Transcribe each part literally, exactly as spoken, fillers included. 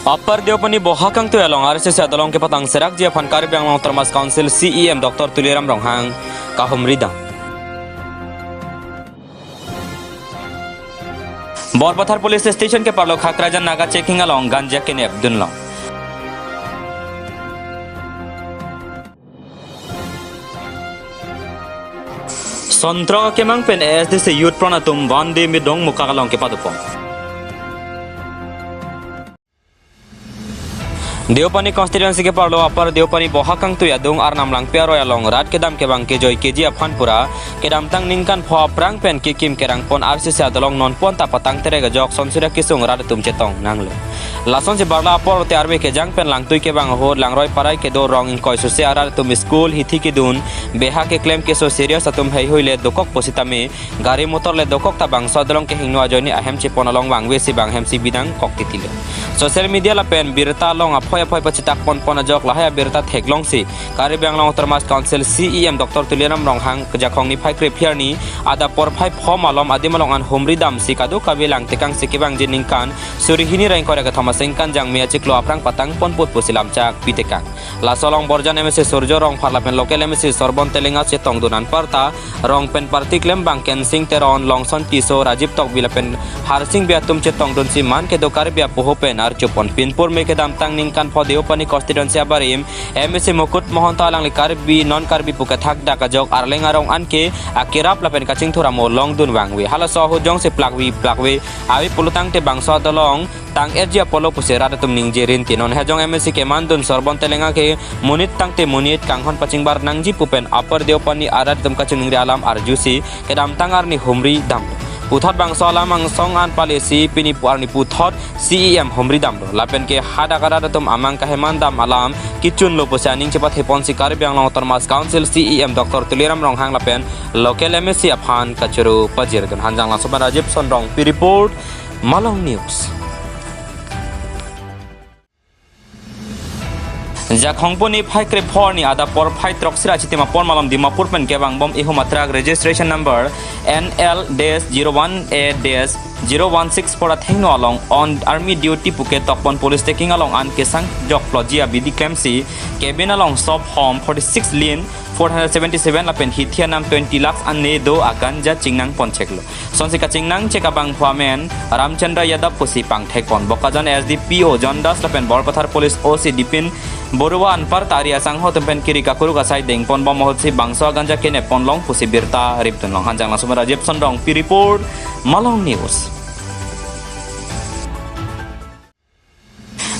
Upper Deopani Boha Kangtui along R C C adolong kepatang serakji aphan Karbi Anglong Autonomous Council C E M Doctor Tuliram Ronghang kahumri dam. Borpathar Police Station keparlo Khakrajan Naga checking along ganja kenep dunlong. Sonthrok akemang pen A S D C Youth Front atum One Day Meet Dongmukak along kepadopon. Deopani constituency keparlo Upper Deopani Boha Kangtui adung Arnam Langpi aroi along rat kedam kevang kejoi keji aphan pura kedamtang ningkan pho aphrang pen kekim kerangpon R C C adolong nonpon ta patang terek ajok Sonsurya Kisung rat atum chetong nanglo. Lasonsi barla apor te arve kejang pen langtui kevang ahut langroi parai kedo rong ingkoi suse arat atum school hithi kedun beha keklem keso serious atum heihui le dokok pusitame gari motor le dokok ta bangso adolong kehingno ajoine ahem chepon along vangvesi bang hemsi bidang kok titilo. Social media lapen birta along aphoi aphoi pachitak ponpon ajok lahai abirta theklongsi Karbi Anglong Autonomous Council C E M Doctor Tuliram Ronghang kejakong niphai krephi arni adap porphai pho malom adim along an humri damsi kadokave langtekangsi kevangji ningkan suri hini ra ingkoi ra kethom asengkan jangmi achiklo aphrang patang ponput pusi lamchak pitekang. Laso along Borjan M A C Surjo Rongphar lapen local M A C Sorbon Telenga chetongdun anparta rong pen parti klembang Kensing Teron, Longson Tisso, Rajiv Tokbi lapen Harsing Bey atum chetongdunsi man kedo Karbi apoho pen archupon pinpur me kedamtang ningkan pho Deopani constituency abarim M A C Mukut Mahanta alangli Karbi non Karbi pu kethak dak ajok Arleng arong anke akerap lapen kachingthur amo longdun vangve. Halaso ahut jongsi plakvi plakve ave pulotangte bangso adolong tang-etji apotlo pusi rat atum ningje rinti. Non hejong M A C kemandun Sorbon Telenga ke monit tangte monit kanghon pachingbar nangji pu pen Upper Deopani arat atum kachiningri alam arjusi kedamtang arni humri damlo. Puthot bangso alam angsong an palesi pini pu arni puthot C E M humri damlo. Lapen ke hadak arat atum amang kaheman dam alam kechunlo pusi aning chepathe ponsi Karbi Anglong Autonomous Council C E M Doctor Tuliram Ronghang lapen local M A C aphan kachoro pajirdun. Hanjang Langsoban Rajiv Sonrongpi report, Malong News. Jakhong puni phai krepho arni adap porphai throksi ra chitim apor malom Dimapur pen kevangbom ihum atruck registration number N L dash zero one A dash zero one six four athengno along on army duty puke tokpon police taking along an kesang jok ploji abidi klemsi cabin along sop hom forty-six lin four hundred seventy-seven lapen hithi anam twenty lakhs ane do aganja chingnang poncheklo. Sonsi kachingnang chek abangphu amen Ramchandra Yadav pusi pangthekpon. Bokajan S D P O John Das lapen Borpathar Police O C Dipin Borua anparta ari asangho atum pen kiri kakuruk asai dengponbom ahutsi bangso aganja kenepponlong pusi birta ripdunlong. Hanjang Langsoban Rajiv Sonrongpi report, Malong News.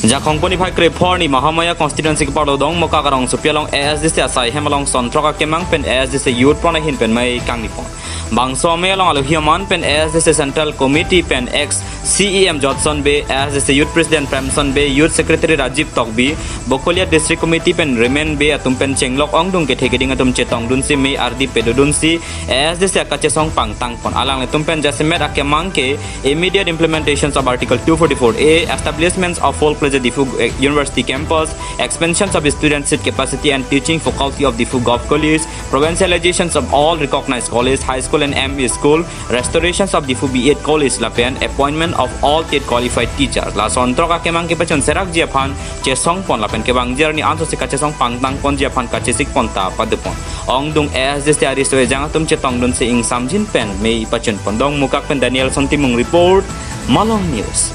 Jakhong puni phai krepho arni Mahamaya constituency keparlo Dongmukak arongsopi along A S D C asai hem along Sonthrok akemang pen A S D C Youth Front ahin pen mei kangnipon. Bangso amei along alohi aman pen A S D C Central Committee pen ex C E M Jotson Bey, A S D C Youth President Premson Bey, Youth Secretary Rajiv Tokbi, Bokolia District Committee pen Remen Bey atum pen chenglok ongdung kethe keding atum chetongdunsi mei ardi pedodunsi A S D C akachesong pangtangpon. Alanglitum pen jasemet akemang ke immediate implementations of Article two forty-four A, establishments of full-fledged Diphu, eh, University campus, expansions of student seat capacity and teaching faculty of Diphu Govt College, provincializations of all recognized college, high school and M E school, restorations of Diphu B Ed College lapen appointment of all TET qualified teachers. La Sonthrok akemang kepachun serakji aphan chesongpon lapen kevangji arni ansose kachesong pangtangponji aphan kachesikpon ta padopon. Ongdung A S D C ariso ejang atum chetongdunsi ingsamjin pen mei pachunpon. Dongmukak pen Danielson Timung report, Malong News.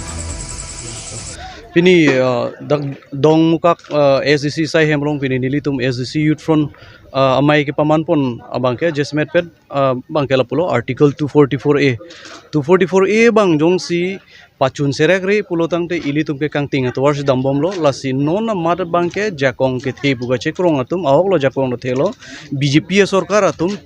Pini, uh, dak Dongmukak, uh, S D C asai hem along pini nelitum S D C Youth Front, uh, amei kepamanpon abangke jasemetpet, uh, abangke lapulo Article two forty-four A. Two forty-four A abang jongsi pachun serekre pulotangte ilitum ke kangting atovarsi dambomlo, lasi non amat abangke jakong kethe pu kachekrong atum ahoklo, jakong dothelo, B J P asorkar atum,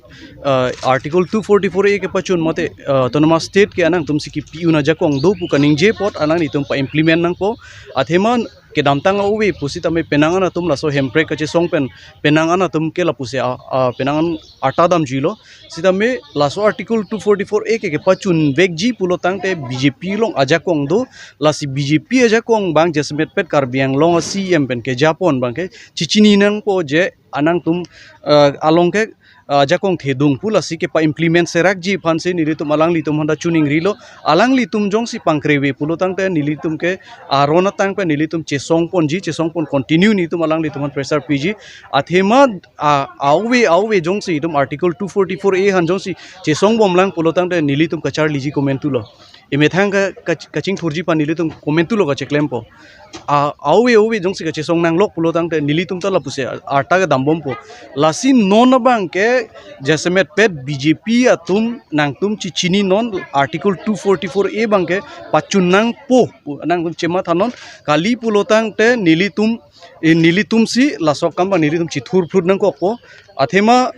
uh, Article two forty-four A kepachun mate, uh, Autonomous State ke anangtumsi kipi-un ajakong do pu kaningje apot alanglitum pa-implement nangpo. Athema kedamtang ave pusitame penang an atum laso hemprek kachesong pen penang an atum ke lapusi a, a, penang an ata damjuilo. Sitame laso Article two forty-four A ke kepachunvekji pulotangte B J P along ajakong do, lasi B J P ajakong abang jasemetpet Karbi Anglong a-C E M pen kejapon abangke chichini nangpo je anangtum, eh, along ke ah, ajakong thedung pu lasi kepa-implement serakji aphansi nelitum alanglitum aphanta choningrilo. Alanglitum jongsi pangkreve pulotangte nelitum ke aron atang pen nelitum chesongponji, chesongpon continue nelitum alanglitum aphan pressure piji. Athema, ah, aove aove jongsi itum Article two forty-four A aphan jongsi chesongbomlang pulotangte nelitum kacharliji komantu lo. Emethang ka, ka, kachingthurji aphan nelitum komantu lo kacheklempo. Ah, aove aove jongsi kachesong nanglok pulotangte nelitum ta lapusi arta kedambompo. Lasi non abangke jasemet pet B J P atum nangtum chichini non Article two forty-four A abangke pachun nangpo pu nangtum chemathanon. Kali pulotangte nelitum, eh, nelitumsi laso akam abang nelitum chithurphlut nangkokpo. Athema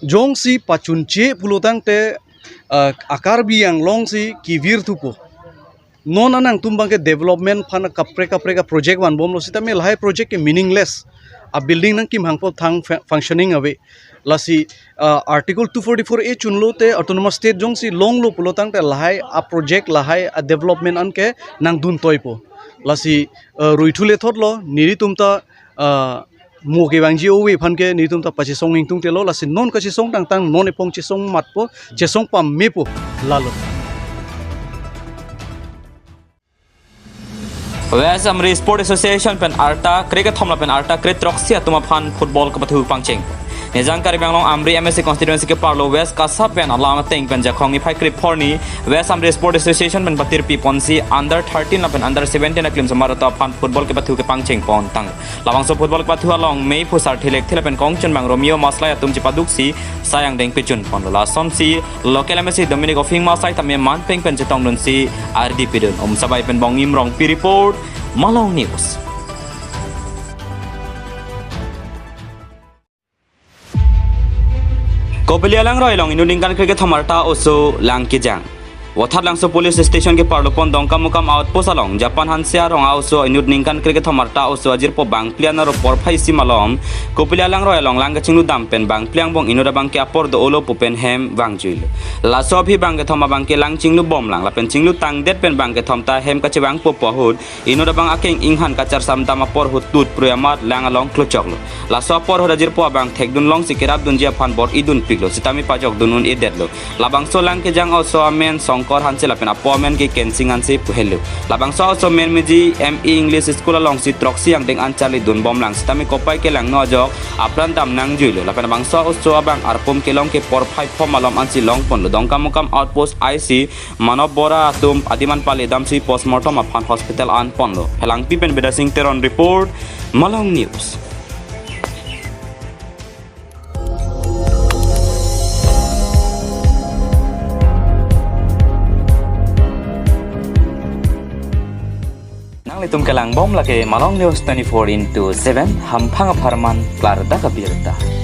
jongsi pachunche pulotangte, ah, a-Karbi Anglong si kevirthupo. Non anangtum abangke development aphan kaprek kaprek a-project vanbomlo sitame lahai project ke meaningless. A-building nangkim hangpo thang fu-, functioning ave. Lasi, ah, Article two forty-four A chunlote autonomous state jongsi longlo pulotangte lahai a-project lahai a-development anke nangdun toipo. Lasi, ah, ruithu lethotlo, nelitum ta, ah, mo kevangji ove aphan ke nelitum ta pachesong ingtungtelo, lasi non kachesong tangtang non epong chesong matpo, chesong pamepo lalo. West Amri Sport Association pen arta krekethom lapen arta kretroksi atum aphan football kepathu pangcheng. Nejang Karbi Anglong Amri M A C constituency keparlo West Kasa pen alam ateng pen Jakhong niphai krepho arni West Amri Sport Association pen patirpi ponsi under thirteen lapen under seventeen aklim somar atum aphan football kepathu kepangcheng pontang. Labangso football kepathu along mei phusar thilek thilek pen kongchun abang Romeo Maslai atum chepaduksi sai angdeng pechun ponlo. Lasonsi local M A C Dominic Ophing Maslai tame manpeng pen chetongdunsi ardi pidun. Umsabai pen Bongim Rongpi report, Malong News. Kopili alangroi along inut ningkan krekethom arta oso lang kejang. Vothatlangso police station keparlo pon Dongkamukam outpost along Japan Hanse arong a-oso inut ningkan krekethom arta oso ajirpo bangphli an aro porphai isi malom Kopili alangroi along lang kachingludam pen bangphli angbong inut abangke apor do-olo pu pen hem vangjuilo. Laso aphi bangkethom abangke lang chinglubomlang lapen chinglutangdet pen bangkethom ta hem kachevangpo pu ahut inut abang akeng inghan kacharsamdam apor ahut tutprui amat lang along klochoklo. Laso apor ahut ajirpo abang thekdunlongsi kerapdunji aphan bor-idunpiklo sitame pajokdun un-edetlo. Labangso lang kejang oso amen Songkor Hanse lapen apo amen ke Kensing Hanse pu helo. Labangso oso men meji M E English School alongsi throksi angdeng an charlidunbomlang sitame kopai kelangno ajok apran dam nangjuilo. Lapen labangso oso abang arpum kelong ke porphai pho malom ansi longponlo. Dongkamukam outpost I C Manob Bora atum adim an palidamsi postmortem aphan hospital an ponlo. Phelangpi pen Bidya Sing Teron report, Malong News. Nanglitum kelangbom lake Malong News twenty-four into seven, hamphang apharman klardak abirta.